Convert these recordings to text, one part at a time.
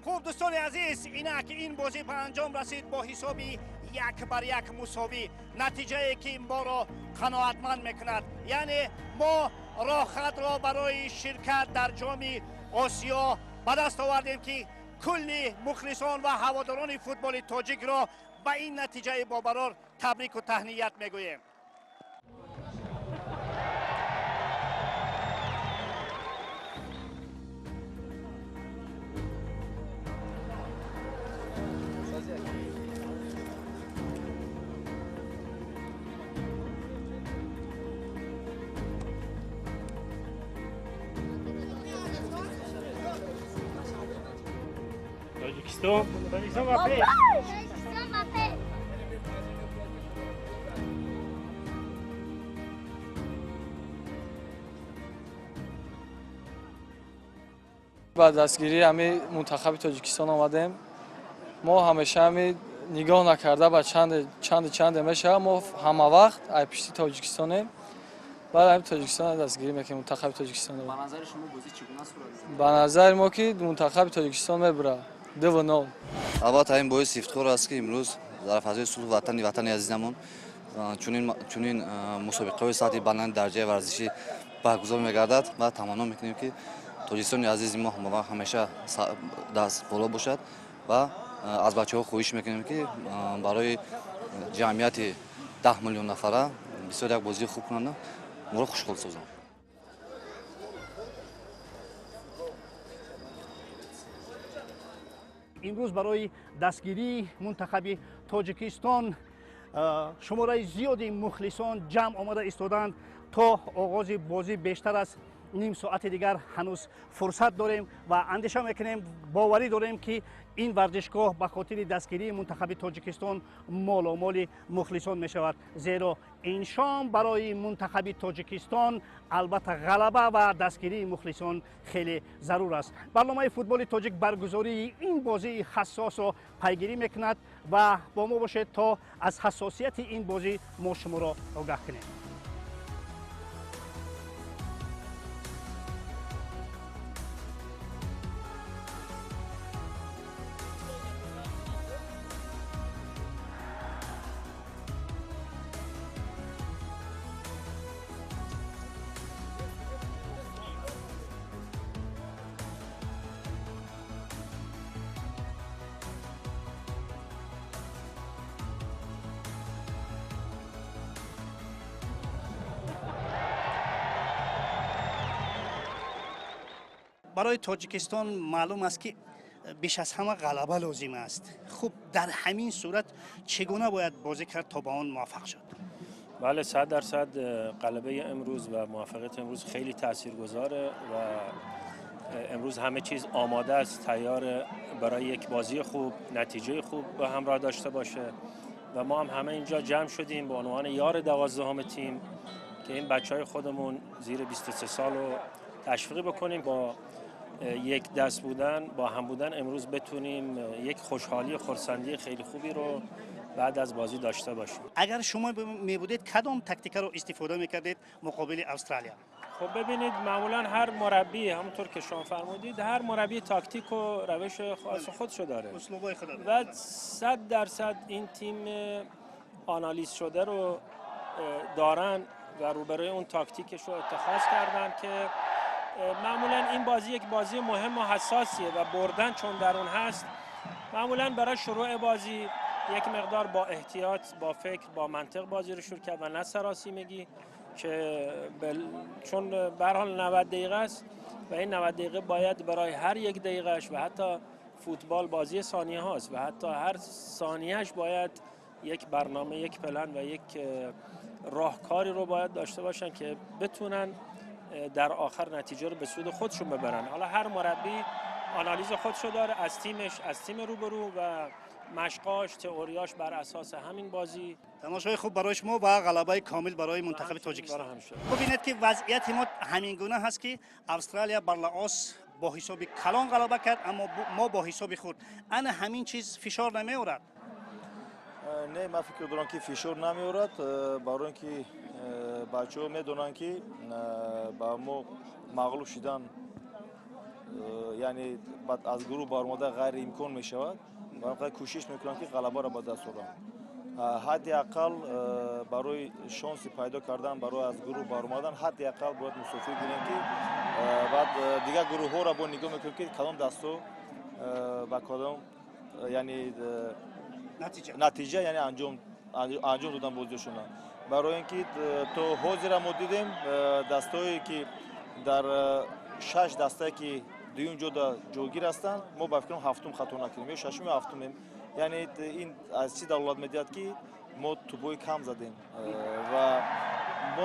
Хуб, дӯстони азиз, инак ин бозӣ ба анҷом расид бо ҳисоби 1-1 мусовӣ, натиҷае ки моро қаноатманд мекунад. Яъне мо роҳхатро барои ширкат дар ҷоми Осиё ба даст овардем, ки кулли мухлисон ва ҳаводорони футболи тоҷикро ба ин натиҷаи бобарор табрику таҳният мегӯем. Тоҷикистон, Тоҷикистон ба пеш! Тоҷикистон ба пеш! Ба дастгирии ҳамин мунтахаби Тоҷикистон омадем. Мо ҳамеша ҳамин нигоҳ накарда ба чанде чанде мешавад, мо ҳама вақт ай пишти Тоҷикистонем. Баъд ҳамин Тоҷикистонро дастгирӣ мекунем, мунтахаби Тоҷикистонро. Ба назари шумо бозӣ чӣ гуна сурат гирифт? Ба назари мо ки мунтахаби Тоҷикистон мебурад 2-0. Албатта, ин боиси ифтихор аст, ки имрӯз дар фазои сулҳу ватани азизамон чунин мусобиқаҳои сатҳи баланди дараҷаи варзишӣ баргузор мегардад ва таманно мекунем, ки Тоҷикистони азизи мо ҳамеша даст боло бошад ва аз бачаҳо хоҳиш мекунем, ки барои ҷамъияти 10 миллион нафара бисёр як бозии хуб кунанд, моро хушҳол созанд. Имрӯз барои дастгирии мунтахаби Тоҷикистон шумораи зиёди мухлисон ҷамъ омада истоданд. То оғози бозӣ бештар аз ним соати дигар ҳанӯз фурсат дорем ва андеша мекунем, боварӣ дорем, ки ин варзишгоҳ ба хотири дастгирии мунтахаби Тоҷикистон моломоли мухлисон мешавад, зеро ин шом барои мунтахаби Тоҷикистон албатта ғалаба ва дастгирии мухлисон хеле зарур аст. Барномаи футболи тоҷик баргузории ин бозии ҳассосро пайгирӣ мекунад ва бо мо бошед, то аз ҳассосияти ин бозӣ мо шуморо огаҳ кунем. Барои Тоҷикистон маълум аст, ки беш аз ҳама ғалаба лозим аст. Хуб, дар ҳамин сурат чӣ гуна бояд бозӣ кард, то ба он муваффақ шуд? бале, 100% غلبه امروز و موفقیت امروز خیلی تاثیرگذاره و امروز همه چیز آماده است، تیار برای یک بازی خوب، نتیجه خوب به همراه داشته باشه و ما هم همه اینجا جمع شدیم به عنوان یار 12 تیم که این بچهای خودمون زیر 23 سال رو تشویق بکنیم. با یک دست بودن، با هم بودن، امروز بتونیم یک خوشحالی، خرسندی خیلی خوبی رو بعد از بازی داشته باشیم. اگر شما می بودید، کدام تاکتیک رو استفاده میکردید مقابل استرالیا؟ خب ببینید، معمولا هر مربی، همونطور که شما فرمودید، هر مربی تاکتیک و روش خاص خودشو داره اسلوبای خود. و 100% این تیم آنالیز شده رو دارن و روبروی اون تاکتیکش رو اتخاذ کردن که معمولا این بازی یک بازی مهم و حساسیه و بردن چون در اون هست، معمولا برای شروع بازی یک مقدار با احتیاط، با فکر، با منطق بازی رو شروع کرد و نه سراسیمگی که چون به هر حال 90 دقیقه است و این 90 دقیقه باید برای هر یک دقیقهش و حتی فوتبال بازی ثانیه هاست و حتی هر ثانیهش باید یک برنامه، یک پلن و یک راهکاری رو باید داشته باشن که بتونن در آخر نتیجه رو به سود خودشون ببرن. حالا هر مربی آنالیز خودشو داره از تیمش، از تیم روبرو و مشقاش، تئوریاش بر اساس همین بازی. تماشای خوب برای شما و غلبه کامل برای منتخب تاجیکستان. برای همیشه. ببینید که وضعیت ما همین گونه هست که استرالیا بر لاوس با حساب کلان غلبه کرد، اما ما با حساب خود. انا همین چیز فشار نمیورد؟ Не, ман фикр дорам, ки фишор намеорад, барои ин ки бачаҳо медонанд, ки ба мо мағлуб шидан Яъне аз гурӯҳ баромада ғайриимкон мешавад. Барои қадр кӯшиш мекунам, ки ғалабаро ба даст орам. Ҳадди ақал барои шонси пайдо кардан, барои аз гурӯҳ баромадан, ҳадди ақал бояд мусофир бинем, ки баъд дигар гурӯҳҳоро бо нигоҳ мекунем, ки кадом дастҳо ба кадом, яъне натиҷа, яъне анҷом додан бозиҳошона. Барои ин ки то ҳозира мо дидем, дастҳое ки дар шаш дастае ки дуюм ҷода ҷойгир ҳастанд, мо ба фикрам ҳафтум хато накунем ё шашум ё ҳафтумем. Яъне ин аз чӣ далолат медиҳад, ки мо тӯбҳои кам задем ва мо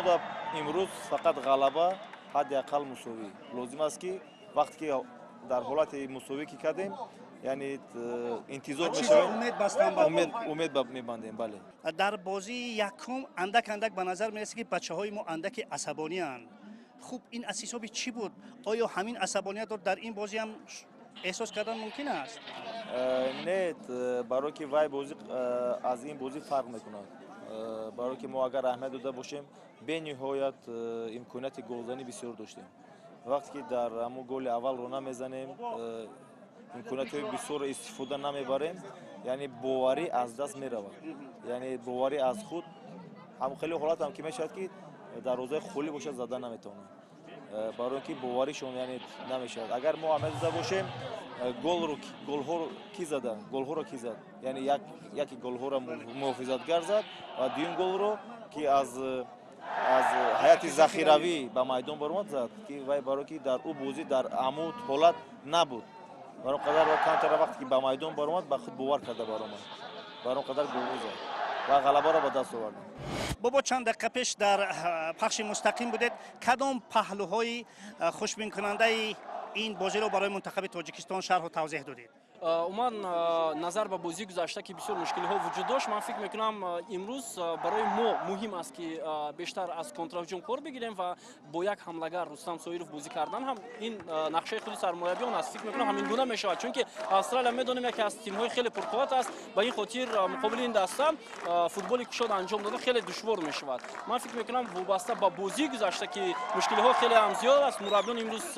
имрӯз фақат ғалаба, ҳадди ақал мусовӣ лозим аст, ки вақте ки дар ҳолати мусовӣ ки кардем, яъне интизор мешавем, умед мебандем. Бале, дар бозии якум андак андак ба назар мерасад, ки бачаҳои мо андаки асабонианд. Хуб, ин аз ҳисоби чӣ буд? Оё ҳамин асабониятро дар ин бозӣ ҳам эҳсос кардан мумкин аст? Не, барое ки вай бозӣ аз ин бозӣ фарқ мекунад. Барое ки мо агар аҳамият дода бошем, бениҳоят имконияти голзанӣ бисёр доштем. Вақте ки дар ҳамун голи аввалро намезанем, имкониятҳои бисёрро истифода намебарем, яъне боварӣ аз даст меравад, яъне боварӣ аз худ. Ҳам хеле ҳолатам ки мешавад, ки дарвозаи холӣ бошад, зада наметавонад, барои ин ки боваришон, яъне, намешавад. Агар мо аҳамият дода бошем, голро, голҳоро ки зада, голҳоро ки зад, яъне яке голҳоро муҳофизатгар зад ва дуюм голро, ки аз ҳайати захиравӣ ба майдон баромад, зад, ки вай барое ки дар ӯ бозӣ дар ҳамун ҳолат набуд. Барои қадар камтара вақте ки ба майдон баромад, ба худ бовар карда баромад, барои қадар голҳо зад ва ғалабаро ба даст овардем. Бобо, чанд дақиқа пеш дар пахши мустақим будед. Кадом паҳлӯҳои хушбинкунандаи ин бозиро барои мунтахаби Тоҷикистон шарҳу тавзеҳ додед? Умуман, назар ба бозии гузашта, ки бисёр мушкилиҳо вуҷуд дошт, ман фикр мекунам, имрӯз барои мо муҳим аст, ки бештар аз контраҳуҷум кор бигирем ва бо як ҳамлагар, Рустам Соиров, бозӣ кардан ҳам ин нақшаи худи сармураббиён аст. Фикр мекунам, ҳамин гуна мешавад, чунки Австралия, медонем, яке аз тимҳои хеле пурқувват аст. Ба ин хотир муқобили ин даста футболи кушод анҷом додан хеле душвор мешавад. Ман фикр мекунам, вобаста ба бозии гузашта, ки мушкилиҳо хеле ҳам зиёд аст, мураббиён имрӯз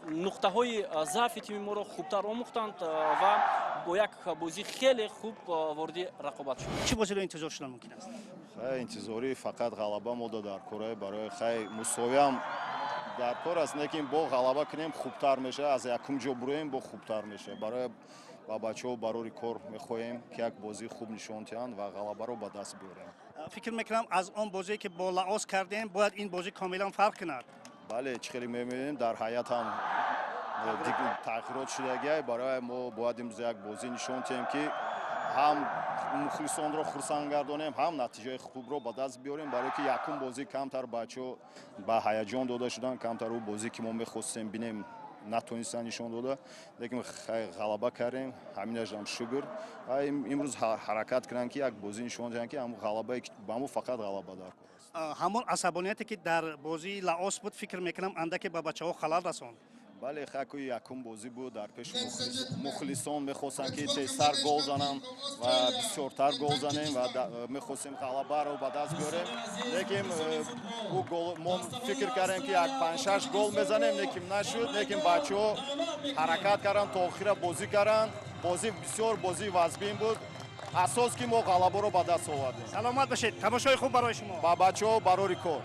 нуқтаҳои заъфи тими моро хубтар омӯхтанд ва бо як бозӣ хеле хуб вориди рақобат шуд. Чӣ бозиро интизор шудан мумкин аст? Хай, интизорӣ фақат ғалаба мода дар кора. Барои хай, мусовиам дар кор аст, лекин бо ғалаба кунем, хубтар мешавад. Аз якум ҷо буроем, бо хубтар мешавад. Барои ба бачаҳо барори кор мехоҳем, ки як бозии хуб нишон диҳанд ва ғалабаро ба даст биёрем. Фикр мекунам, аз он бозие, ки бо Лаос кардем, бояд ин бозӣ комилан фарқ кунад. Бале, чӣ хеле мебинем, дар ҳайат ҳам тағйирот шудагиай. Барои мо бояд имрӯз як бозӣ нишон диҳем, ки ҳам мухлисонро хурсанд гардонем, ҳам натиҷаи хубро ба даст биёрем. Барое ки якум бозӣ камтар бачаҳо ба ҳаяҷон дода шуданд, камтар ӯ бозӣ, ки мо мехостем бинем, натонистанд нишон дода. Лекин ғалаба кардем, ҳаминашам шукр. Имрӯз ҳаракат кунанд, ки як бозӣ нишон диҳанд, ки ҳамун ғалабае ба мо фақат ғалаба дар кор аст. Ҳамон асабонияте, ки дар бозии Лаос буд, фикр мекунам, андаке ба бачаҳо халал расонд. Бале, хаку якум бозӣ буд, дар пеши мухлисон мехостанд, ки тезтар гол занам ва бисёртар гол занем ва мехостем ғалабаро ба даст биёрем. Лекин ӯ мо фикр кардем, ки як панҷ-шаш гол мезанем, лекин нашуд. Лекин бачаҳо ҳаракат карданд, то охира бозӣ карданд. Бозӣ бисёр бозии вазбин буд. Асос, ки мо ғалабаро ба даст овардем. Саломат бошед, тамошои хуб барои шумо. Ба бачаҳо барори кор.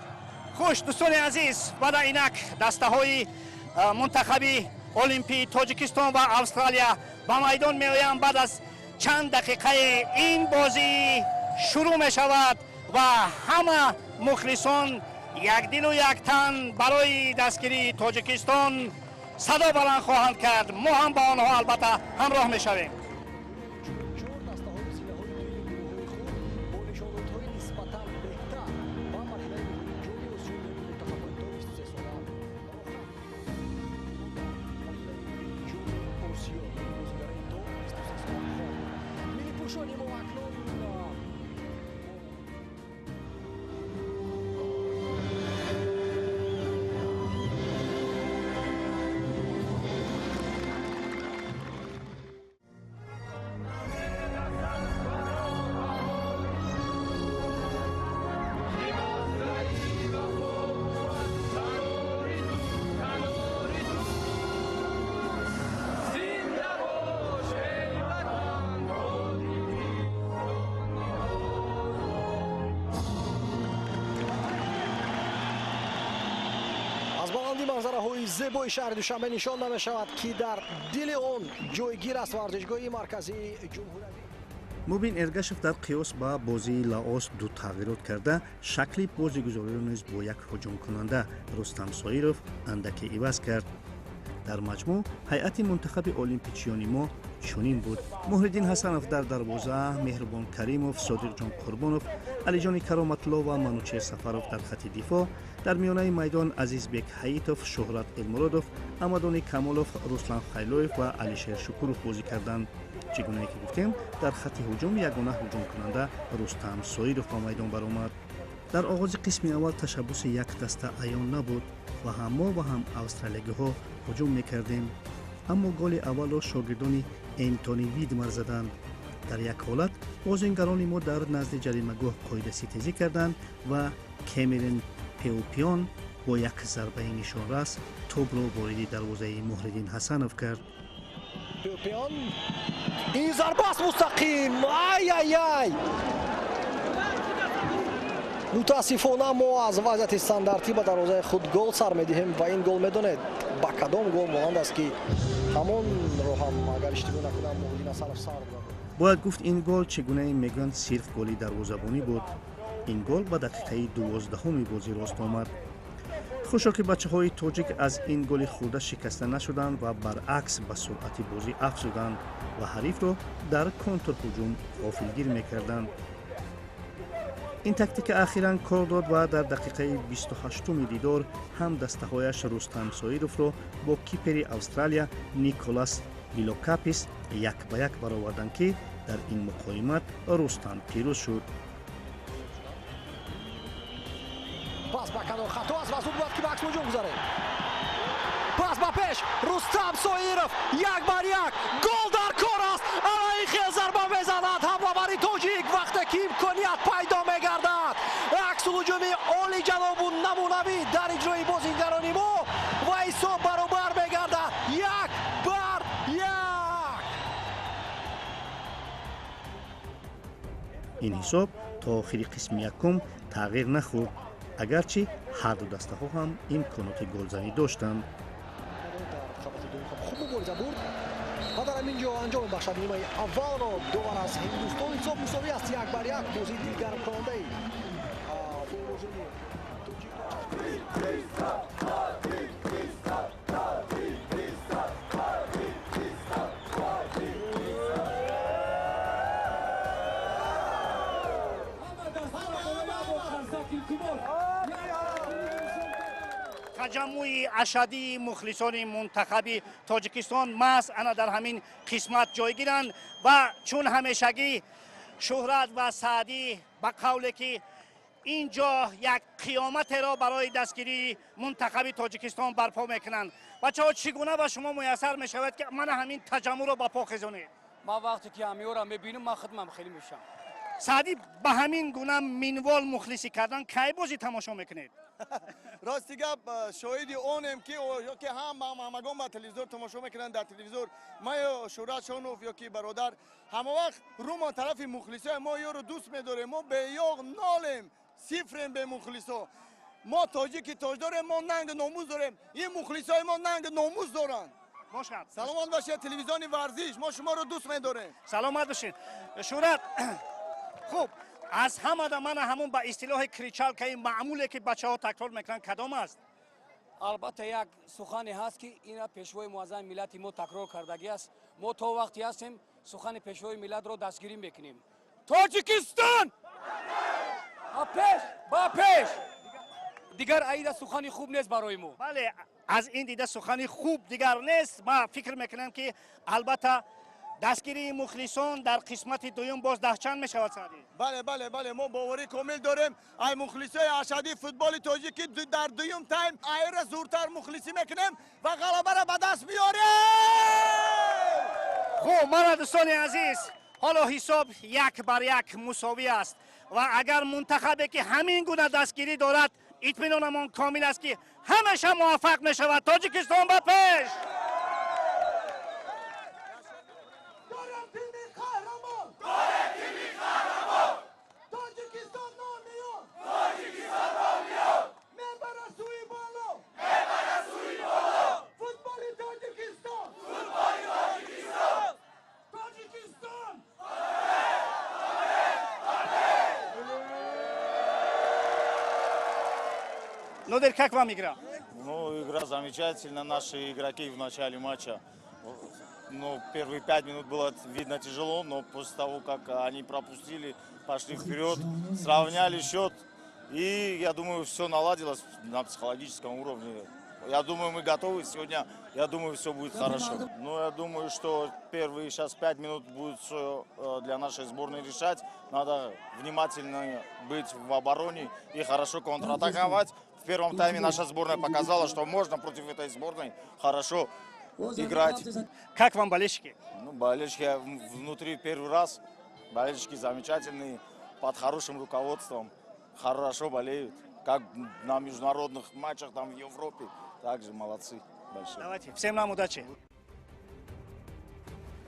Хуш, дӯстони азиз, баъда инак дастаҳои мунтахаби олимпии Тоҷикистон ва Австралия ба майдон меоянд. Баъд аз чанд дақиқаи ин бозӣ шурӯъ мешавад ва ҳама мухлисон якдилу яктан барои дастгирии Тоҷикистон садо баланд хоҳанд кард. Мо ҳам ба онҳо албатта ҳамроҳ мешавем. Баландӣ манзараҳои зебои шаҳри Душанбе нишон намешавад, ки дар дили он ҷойгир аст варзишгоҳи марказии ҷумҳуриявӣ. Мубин Эргашев дар қиёс ба бозии Лаос ду тағйирот карда, шакли бозигузориро низ бо як ҳуҷумкунанда Рустам Соиров андаке иваз кард. Дар маҷмӯъ ҳайати мунтахаби олимпичиёни мо чунин буд: Муҳриддин Ҳасанов дар дарвоза, Меҳрубон Каримов, Содиқҷон Қурбонов, Алиҷони Кароматулло ва Манучер Сафаров дар хати дифоъ, дар миёнаи майдон Азизбек Ҳаитов, Шӯҳрат Элмуродов, Амадони Камолов, Руслан Хайлоев ва Алишер Шукуров бозӣ карданд. Чӣ гунае ки гуфтем, дар хати ҳуҷум ягона ҳуҷумкунанда Рустам Соиров ба майдон баромад. Дар оғози қисми аввал ташаббуси як даста аён набуд ва ҳам мо ва ҳам австралиягиҳо ҳуҷум мекардем, аммо голи аввалро шогирдони Энтони Видмар заданд. Дар як ҳолат бозингарони мо дар назди ҷаримагоҳ қоидаситезӣ карданд ва Кемерин Пеупион бо як зарбаи нишонрас тӯбро вориди дарвозаи Муҳриддин Ҳасанов кард. Пеупион, ин зарба аст мустақим, ай-ай-ай! Мутаассифона мо аз вазъияти стандартӣ ба дарвозаи худ гол сар медиҳем ва ин гол медонед ба кадом гол монанд аст, ки ҳамонро ҳам агар иштибоҳ накунам Муҳриддин Ҳасанов сар дод. Бояд гуфт, ин гол чӣ гунае мегӯянд, сирф голи дарвозабонӣ буд. Ин гол ба дақиқаи 12-уми бозӣ рост омад. Хушо ки бачаҳои тоҷик аз ин голи хурда шикаста нашуданд ва баръакс ба суръати бозӣ афзуданд ва ҳарифро дар контрҳуҷум ғофилгир мекарданд. Ин тактика ахиран кор дод ва дар дақиқаи 28-уми дидор ҳам дастаҳояш Рустам Соировро бо кипери Австралия Николас Билокапис як ба як бароварданд, ки дар ин муқоимат Рустам пирӯз шуд. Пас ба канор хато аст ва зуд бояд ки ба акс ҳуҷум гузарем. Пас ба пеш, Рустам Соиров як бар як, гол дар кор аст. Ана ин хел зарба мезанад ҳамлавари тоҷик вақте ки имконият пайдо мегардад. Аксулҳуҷуми олиҷанобу намунавӣ дар иҷрои бозингарони мо ва ҳисоб баробар мегардад 1-1. Ин ҳисоб то охири қисми якум тағйир нахӯрд, агарчи ҳарду дастаҳо ҳам имконоти голзанӣ доштанд. Хуб мубориза бурд ва дар ҳамин ҷо анҷом мебахшад нимаи аввалро довар аз Ҳиндустон. Ҳисоб мусовӣ аст 1-1. Бозии дилгармкунандаи футболбозони тоҷик. Таҷаммуи ашадии мухлисони мунтахаби Тоҷикистон маҳз ана дар ҳамин қисмат ҷойгиранд ва чун ҳамешагӣ Шӯҳрат ва Саъдӣ ба қавле ки ин ҷо як қиёматеро барои дастгирии мунтахаби Тоҷикистон барпо мекунанд. Бачаҳо, чӣ гуна ба шумо муяссар мешавад, ки мана ҳамин таҷаммуъро ба по хезонед? Ман вақте ки ҳамиёро мебинам, ман худмам хеле мешавам. Саъдӣ, ба ҳамин гуна минвол мухлисӣ кардан кай бозӣ тамошо мекунед? Рости гап, шоҳиди онем ки ёки ҳам ҳамагон ба телевизор тамошо мекунанд. Дар телевизор ман ё Шӯҳрат Шонов ё ки бародар ҳама вақт рӯмон тарафи мухлисои мо, ёро дӯст медорем. Мо беёғ нолем, сифрем бе мухлисо. Мо тоҷики тоҷ дорем, мо нангу номус дорем. Ин мухлисои мо нангу номус доранд. Бошад. Саломат бошед, телевизиони варзиш, мо шуморо дӯст медорем. Саломат бошед, Шӯҳрат. Хуб, аз ҳамада мана ҳамон ба истилоҳи кричалкаи маъмуле ки бачаҳо такрор мекунанд кадом аст? Албатта, як сухане ҳаст, ки ина пешвои муаззами миллати мо такрор кардагӣ аст. Мо то вақте ҳастем сухани пешвои миллатро дастгирӣ мекунем. Тоҷикистон ба пеш, ба пеш! Дигар аида сухани хуб нест барои мо. Бале, аз ин дида сухани хуб дигар нест. Ман фикр мекунам, ки албатта дастгирии мухлисон дар қисмати дуюм боз даҳчанд мешавад, Саъдӣ. Бале, бале, бале, мо боварӣ комил дорем ай мухлисои ашадии футболи тоҷик, ки дар дуюм тайм айра зуртар мухлисӣ мекунем ва ғалабаро ба даст меорем. Хуб, мана дӯстони азиз, ҳоло ҳисоб 1-1 мусовӣ аст ва агар мунтахабе ки ҳамин гуна дастгирӣ дорад, итминонамон комил аст, ки ҳамеша муваффақ мешавад. Тоҷикистон ба пеш! Тоҷикистон номиён! Тоҷикистон номиён! Мебара сӯи боло! Мебара Нодир, как вам игра? Ну, игра замечательная. Наши игроки в начале матча, ну, первые 5 минут было видно тяжело, но после того, как они пропустили, пошли вперед, сравняли счет. И, я думаю, все наладилось на психологическом уровне. Я думаю, мы готовы. Сегодня, я думаю, все будет хорошо. Ну, я думаю, что первые сейчас 5 минут будет все для нашей сборной решать. Надо внимательно быть в обороне и хорошо контратаковать. В первом тайме наша сборная показала, что можно против этой сборной хорошо играть. Как вам болельщики? Ну, болельщики внутри первый раз. Болельщики замечательные, под хорошим руководством, хорошо болеют. Как на международных матчах там в Европе. Также молодцы большие. Давайте, всем нам удачи.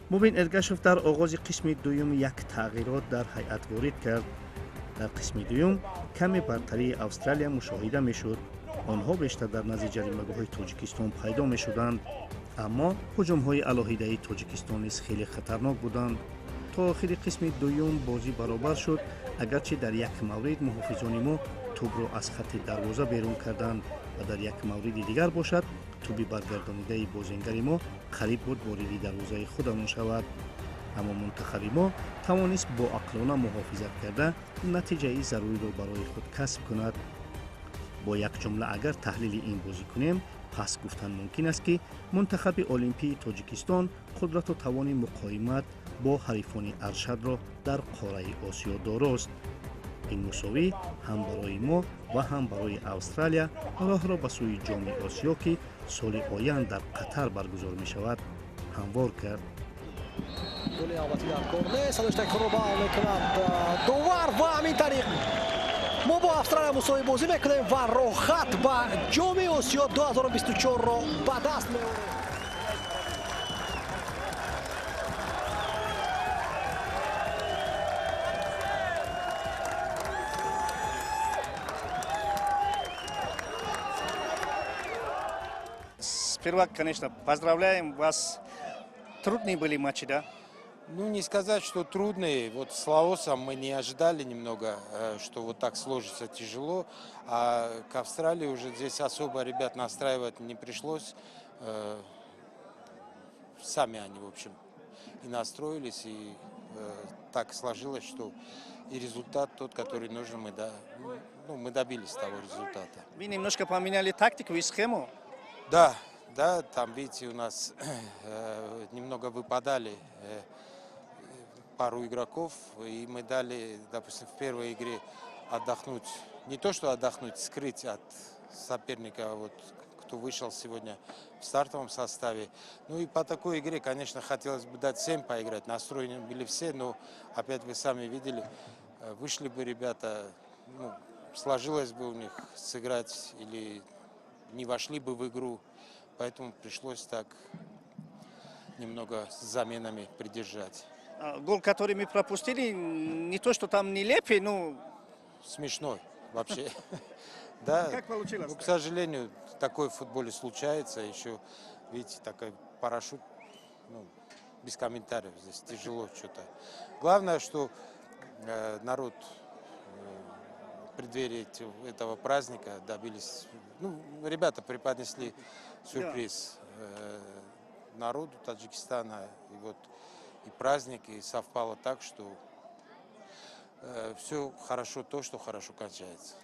Мубин Эргашев дар оғози қисми дуюм як тағйирот дар ҳайат ворид кард. Дар қисми дуюм каме бартарии Австралия мушоҳида мешуд. Онҳо бештар дар назди ҷаримагоҳи Тоҷикистон пайдо мешуданд, аммо ҳуҷумҳои алоҳидаи Тоҷикистон низ хеле хатарнок буданд. То охири қисми дуюм бозӣ баробар шуд, агарчи дар як маврид муҳофизони мо тӯбро аз хатти дарвоза берун карданд ва дар як мавриди дигар бошад, тӯби баргардонидаи бозингари мо қариб буд вориди дарвозаи худамон шавад. Аммо мунтахаби мо тавонист боақлона муҳофизат карда, натиҷаи заруриро барои худ касб кунад. Бо як ҷумла агар таҳлили ин бозӣ кунем, пас гуфтан мумкин аст, ки мунтахаби олимпии Тоҷикистон қудрату тавони муқовимат бо ҳарифони аршадро дар қораи Осиё дорост. Ин мусовӣ ҳам барои мо ва ҳам барои Австралия роҳро ба сӯи Ҷоми Осиё, ки соли оянд дар Қатар баргузор мешавад, ҳамвор кард. Голи навбатӣ дар кор нест. Садоштакро ба мекунад довар ва ҳамин тариқ мо бо Австралия мусовӣ бозӣ мекунем ва роҳхат ба Ҷоми Осиё 2024-ро ба даст меорем. Сперва, конечно, поздравляем вас. Трудные были матчи, да? Ну, не сказать, что трудные. Вот с Лаосом мы не ожидали немного, что вот так сложится тяжело. А к Австралии уже здесь особо ребят настраивать не пришлось. Сами они, в общем, и настроились, и так сложилось, что и результат тот, который нужен, ну, мы добились того результата. Вы немножко поменяли тактику и схему. Да, там, видите, у нас немного выпадали пару игроков, и мы дали, допустим, в первой игре отдохнуть, не то что отдохнуть, скрыть от соперника, вот, кто вышел сегодня в стартовом составе. Ну и по такой игре, конечно, хотелось бы дать всем поиграть, настроены были все, но опять вы сами видели, вышли бы ребята, ну, сложилось бы у них сыграть или не вошли бы в игру, поэтому пришлось так немного с заменами придержать. Гол, который мы пропустили, не то, что там нелепый, но. Смешной вообще. Да. Как получилось? Ну, к сожалению, такое в футболе случается. Еще, видите, такой парашют, ну, без комментариев здесь тяжело что-то. Главное, что народ в преддверии этого праздника добились. Ну, ребята преподнесли сюрприз народу Таджикистана. И вот и праздник, и совпало так, что все хорошо то, что хорошо кончается.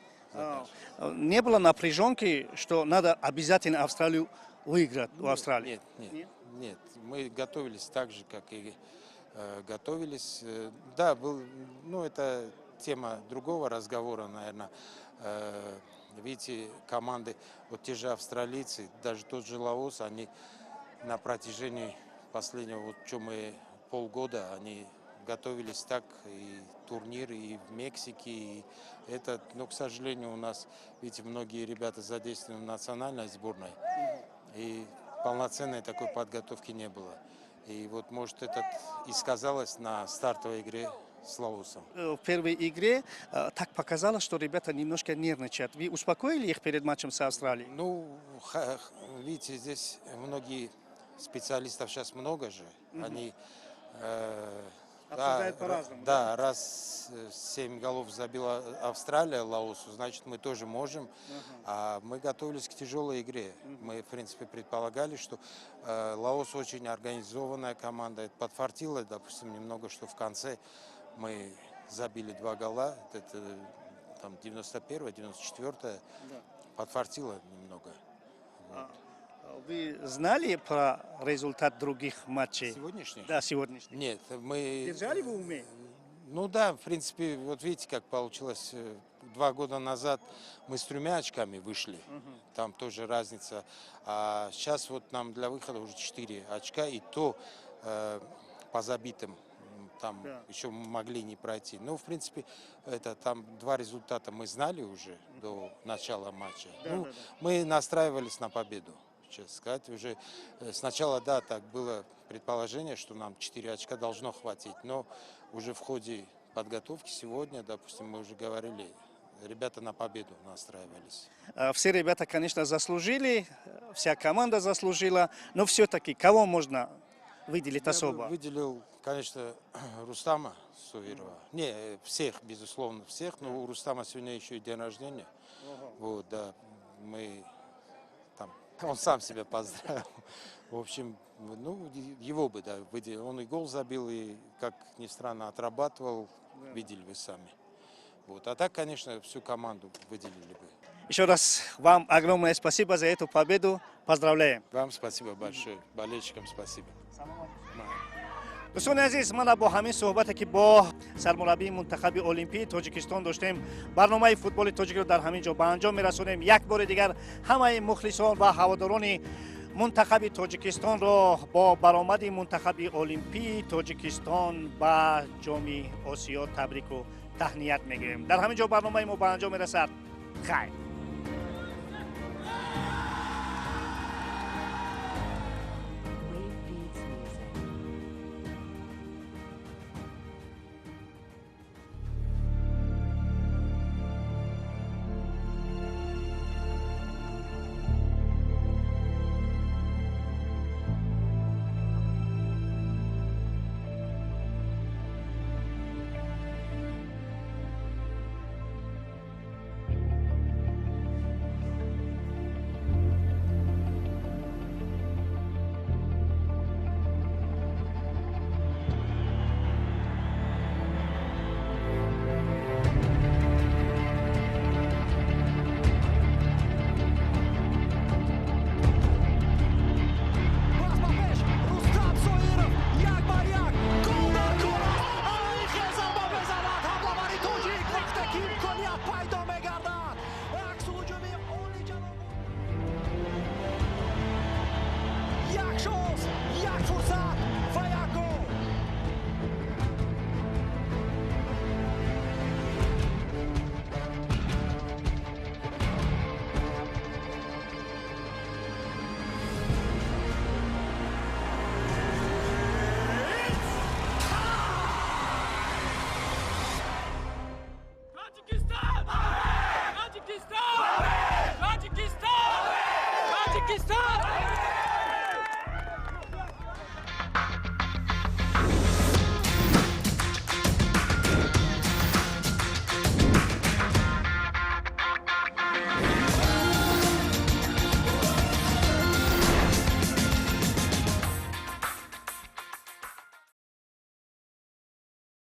Не было напряженки, что надо обязательно Австралию выиграть у Австралии? Нет, нет, нет. Мы готовились так же, как и готовились. Да, был, ну, это тема другого разговора, наверное. Видите, команды, вот те же австралийцы, даже тот же Лаос, они на протяжении последнего, вот что мы полгода, они готовились так, и турниры, и в Мексике, и это, но, к сожалению, у нас, видите, многие ребята задействованы в национальной сборной, и полноценной такой подготовки не было. И вот, может, это и сказалось на стартовой игре с Лаосом. В первой игре так показалось, что ребята немножко нервничают. Вы успокоили их перед матчем с Австралией? Ну, видите, здесь многие специалистов сейчас много же. Они Обсуждают по-разному. Да, раз 7 голов забила Австралия Лаосу, значит, мы тоже можем. А мы готовились к тяжелой игре. Мы, в принципе, предполагали, что Лаос очень организованная команда. Это подфартило, допустим, немного, что в конце мы забили 2 гола. Это там 91-е, 94-е. Да. Подфартило немного. Вот. Вы знали про результат других матчей? Сегодняшних? Да, сегодняшних. Нет, мы... Держали в уме? Ну да, в принципе, вот видите, как получилось. 2 года назад мы с 3 очками вышли. Там тоже разница. А сейчас вот нам для выхода уже 4 очка, и то по забитым там еще могли не пройти. Но, в принципе, это там 2 результата мы знали уже до начала матча. Да, ну, да, да. Мы настраивались на победу, честно сказать. Уже сначала, да, так было предположение, что нам 4 очка должно хватить, но уже в ходе подготовки сегодня, допустим, мы уже говорили, ребята на победу настраивались. Все ребята, конечно, заслужили, вся команда заслужила, но все-таки кого можно выделить Я особо? бы выделил, конечно, Рустама Соирова. Не, всех, безусловно, всех, но у Рустама сегодня еще и день рождения. Вот, да, мы там, он сам себя поздравил. В общем, ну, его бы, да, выделил. Он и гол забил, и, как ни странно, отрабатывал, видели вы сами. Вот. А так, конечно, всю команду выделили бы. Еще раз вам огромное спасибо за эту победу. Поздравляем. Вам спасибо большое. Болельщикам спасибо. Дӯстони азиз, мана бо ҳамин суҳбате, ки бо сармураббии мунтахаби олимпии Тоҷикистон доштем, барномаи футболи тоҷикро дар ҳамин ҷо ба анҷом мерасонем. Як бори дигар ҳамаи мухлисон ва ҳаводорони мунтахаби Тоҷикистонро бо баромади мунтахаби олимпии Тоҷикистон ба Ҷоми Осиё табрику таҳният мегӯем. Дар ҳамин ҷо барномаи мо ба анҷом мерасад. Хайр. Таджикистан! Таджикистан! Таджикистан!